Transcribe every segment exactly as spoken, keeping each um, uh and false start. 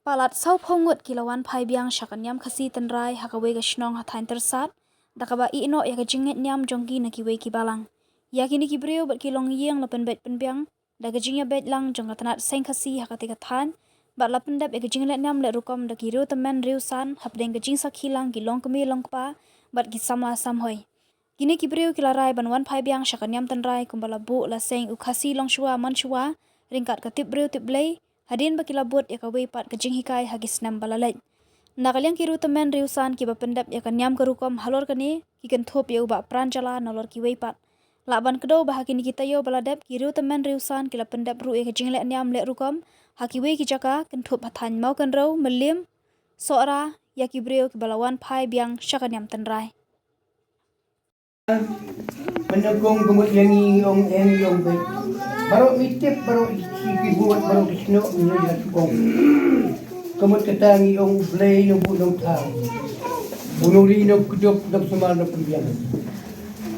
Palat saw phew ngut ki la wan phai biang sha ka niam Khasi tynrai ha kawei ka shnong ha thaiñ Tyrsad, da kaba ïehnoh ïa ka jingngeit niam jong ki na kiwei ki balang. Ïa kine ki briew bad ki longïing la pynbeit pynbiang da ka jingïabeit lang jong ka tnat seng Khasi ha katei ka thaiñ, bad la pyndep ïa ka jingleh niam leh rukom da ki riewtymmen riewsan hapdeng ka jingsakhi lang ki longkmie longkpa bad ki samla samhoi. Kine ki briew ki la rai ban wan phai biang sha ka niam tynrai kumba la buh la seng u Khasi longshuwa manshuwa, ryngkat ka tip briew tip Blei, hadien ba ki la bud ïa kawei pat ka jinghikai ha ki snem ba la leit. Na ka liang ki riewtymmen riewsan kiba pyndep ïa ka niam ka rukom halor kane, ki kynthup ïa u Bah Pranjala nalor kiwei pat. Lah ban kdew ba ha kine ki taïew ba la dep ki riewtymmen riewsan ki la pyndep ruh ïa ka jingleh niam leh rukom ha kiwei ki jaka, kynthup ha thaiñ Mawkynrew, Mylliem, Sohra, ïa ki briew kiba la wan phai biang sha ka niam tynrai. Mynnyngkong ka mut ïa ngi ong em ong beit. Baroh ngi tip, baroh ki bud, baroh ki snoh ngi la tukong. Ka mut kata ngi ong U Blei Nongbuh Nongthaw, U Nongri Nongkdup, Nongsumar Nongpynbiang.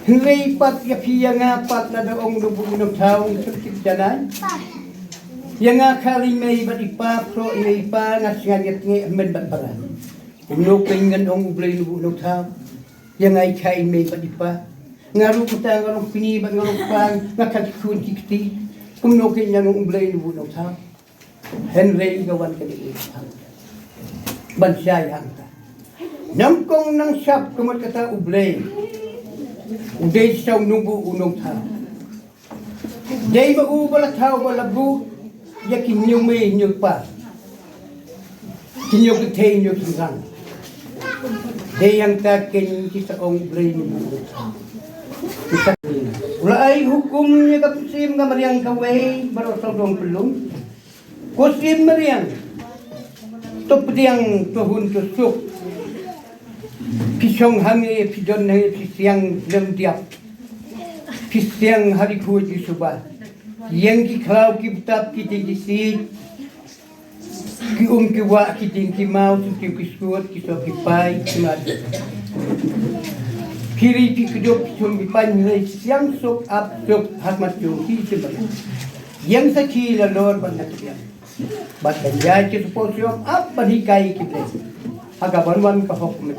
Hynrei pat ïa phi ïa nga pat, lada ong Nongbuh Nongthaw ngi sngewtip janai. Ïa nga khar i mei bad i pa, proh i mei i pa, nga sngaid ïa tnge hynmen bad baran. Kumno kein ngan ong U Blei Nongbuh Nongthaw ïa nga, i kha i mei bad i pa? Nga ruh mynta nga long kmie bad nga long kpa, nga kha ki khun ki kti. Kumno kein ngan ong U Blei Nongbuh Nongthaw? Hynrei ka wan kane ban shai hangta. Nyngkong nyngshap ka mut kata U Blei u dei sa u Nongbuh u Nongthaw. Dei ma u ba la thaw ba la buh ïa ki hynñiew mei hynñiew kpa, ki hynñiew kynthei hynñiew shynrang. Dei hangta kein ki sa ong U Blei Nongbuh Nongthaw. U la ai hukum ïa ka mynsiem ka mariang kawei baroh sawdong pynlong. Ko siem mariang, to pdiang, to hun, to suk. Phi shong hangne, phi don hangne, phi siang lem diap, phi siang ha ri khuid ri suba. Ïeng ki khlaw ki btap, ki dieng ki siej, ki um ki wah, ki dieng ki maw, ki tiew ki sut, ki soh ki pai, ki mat. Phi ri phi kdup, phi shum phi paiñ, hynrei siang suk ap suk ha khmat jong phi siem mariang. Ïeng sakhi nalor ban nga tbiang. Bad ban ïaid ki support shuh ap ban hikai ki Blei ha ka ban wan ka hok met.